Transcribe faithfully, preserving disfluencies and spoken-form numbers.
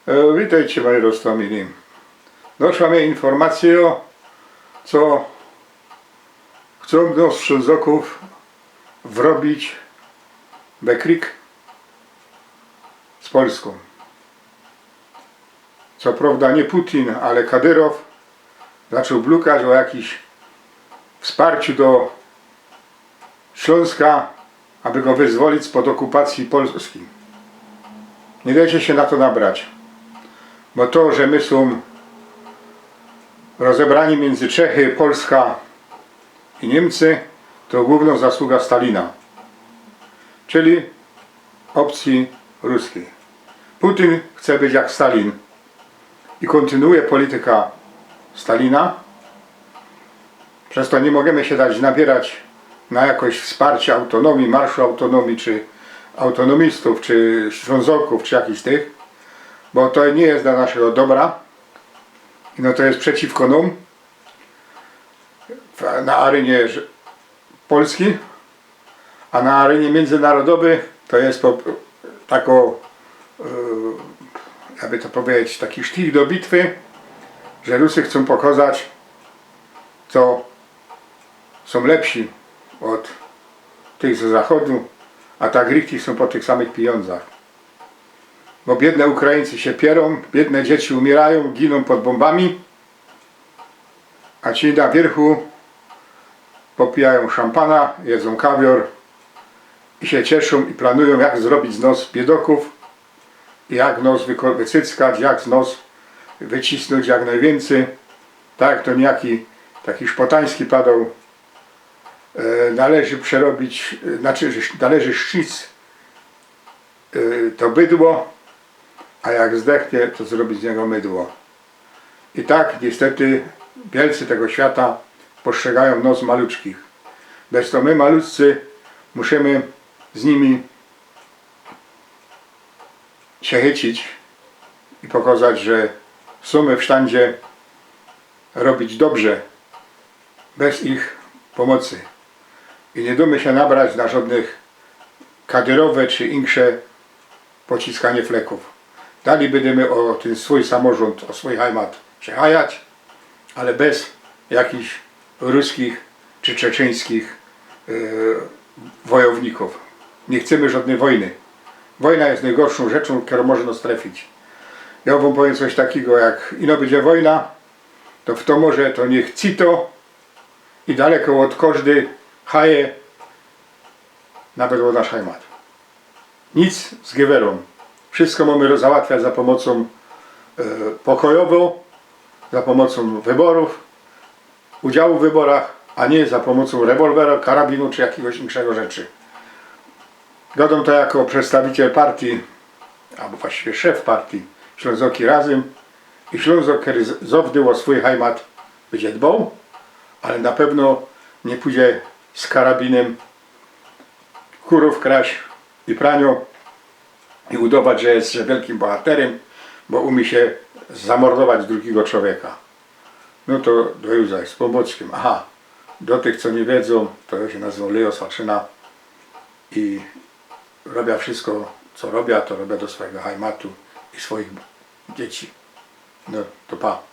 E, witejcie, moji roztōmili. Doszła mie informacyjŏ, co chcōm do Ślōnzokōw wrobić we krik z Polskōm. Co prŏwda niy Putin, ale Kadyrow zaczōn blukać ô jakimś wsparciu do Ślōnska, aby go wyzwolić spod ôkupacyje polskij. Niy dejcie sie na to nabrać, bo to, że my sōm rozebrani miyndzy Czechy, Polska i Niymcy, to głōwnŏ zasługa Stalina, czyli ôpcyje ruskij. Putin chce być jak Stalin i kōntynuuje polityka Stalina. Przez to niy możymy sie dać nabierać na jakoś wsparcie autōnōmije, Marszu Autōnōmije, czy autōnōmistōw, czy Ślōnzokōw, czy jakichś tych, bo to niy ma dlŏ naszego dobra. No, to je przeciwko nōm w, na arynie ż-, Polski, a na arynie miyndzynarodowyj to je po, tako, e, jakby to pedzieć, taki sztich do bitwy, że Rusy chcōm pokŏzać, co sōm lepsi ôd tych ze zachodu, a tak richtig sōm po tych samych pijōndzach. Bo biydne Ukraińcy sie pierōm, biydne dzieci umiyrają, ginōm pod bōmbami, a ci na wiyrchu popijajōm szampana, jedzōm kawior i sie cieszōm i planujōm, jak zrobić z nŏs biydŏkōw, jak nŏs wyko-, wycyckać, jak z nŏs wycisnōńć jak nojwiyncyj. Tak jak to niyjaki taki Szpotański padoł, e, należy przerobić, e, znaczy, że należy szczic, e, to bydło, a jak zdechnie, to zrobić z niego mydło. I tak niystety wielcy tego świata postrzegajōm nŏs maluczkich. Bez to my, maluczcy, musimy z nimi sie chycić i pokŏzać, że sōmy w sztandzie robić dobrze bez ich pōmocy. I niy dōmy sie nabrać na żŏdnych Kadyrowe czy insze pociskanie flekōw. Dalij bydymy ô tyn swōj samorzōnd, ô swōj Heimat sie hajać, ale bez jakichś ruskich czy czeczyńskich, e, wojownikōw. Niy chcymy żŏdnyj wojny. Wojna je nojgorszōm rzeczōm, kerŏ może nŏs trefić. Jŏ wōm powiym coś takigo, jak ino bydzie wojna, to w to morze to niych cito i daleko ôd kożdyj haje, nawet ôd nasz Heimat. Nic z gywerōm. Wszysko mōmy roz-, załatwiać za pōmocōm, e, pokojowōm, za pōmocōm wyborōw, udziału w wyborach, a niy za pōmocōm rewolwera, karabinu czy jakigoś inkszego rzeczy. Gŏdōm to jako przedstawiciel partyje, abo właściwie szef partyje Ślōnzoki Razym. I Ślōnzok, kery z-, zŏwdy ô swōj Heimat bydzie dboł, ale na pewno niy pōdzie z karabinym kurōw kraś i praniŏ i udŏwać, że je, że wielkim bohaterym, bo umie sie zamordować drugigo człowieka. No to do jutra z Pōnbōczkiym. Aha, do tych, co niy wiedzōm, to jŏ sie nazywōm Leo Swaczyna i robia wszysko, co robia, to robia do swojigo Heimatu i swojich dzieci. No to pa.